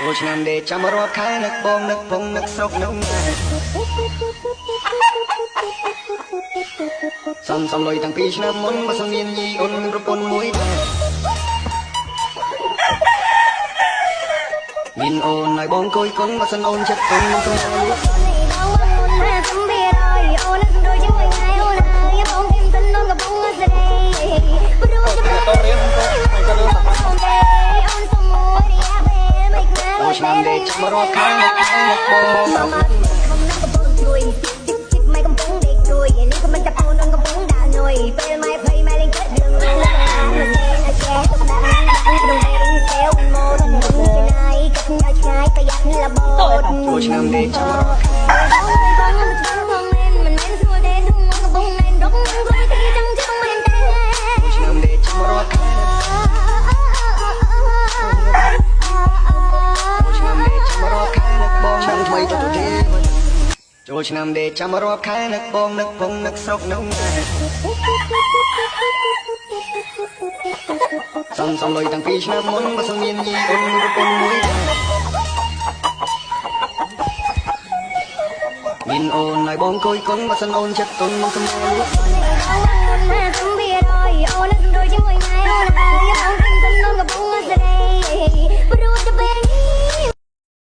ចូលឆ្នាំដេកចាំរាប់ខែ នឹកបងនឹកពងនឹកស្រុកនឹកម៉ែ សំសំលុយតាំងពីឆ្នាំមុន បើសិនមានញីអូនមានប្រពន្ធមួយដែរ មានអូនឲ្យបងគួយគុន បើសិនអូនចិត្តទុន មិនសុំលក់ ចូលឆ្នាំដេកចាំរាប់ខែ នឹកនឹកបងស្រុក កំពុងជួយជីកជីកម៉ែកំពុងដេកព្រួយ នេះក៏មិនចាប់អូន អូនកំពុងដើរនុយ ពេលម៉ែភ័យម៉ែលេងចិត្តរឿងលឿនមិនចេះចេះទុំដាក់ដាក់ក្នុងពេលកែវមកទៅនឹងជាណៃ គិតឲ្យឆ្ងាយប្រយ័ត្នលបោត ចូលឆ្នាំដេកចាំរាប់ខែ បងបងមិនបងមែនមិនមែនស្រួលទេ ទុំកំពុងណែនរកគ្រប់វិធីចង់ចង់មែនទេ ចូលឆ្នាំដេកចាំរាប់ខែ ចូលឆ្នាំដេកចាំរាប់ខែនឹកបង ឆ្នាំថ្មីទៅទៅទេ ចូលឆ្នាំដេកចាំរាប់ខែ នឹកបងនឹកពងនឹកស្រុកនឹកម៉ែ សំសំលុយតាំងពីឆ្នាំមុន បើសិនមានញីអូនមានប្រពន្ធមួយដែរ មានអូនឲ្យបងគួយគុន បើសិនអូនចិត្តទុន មកសំលក់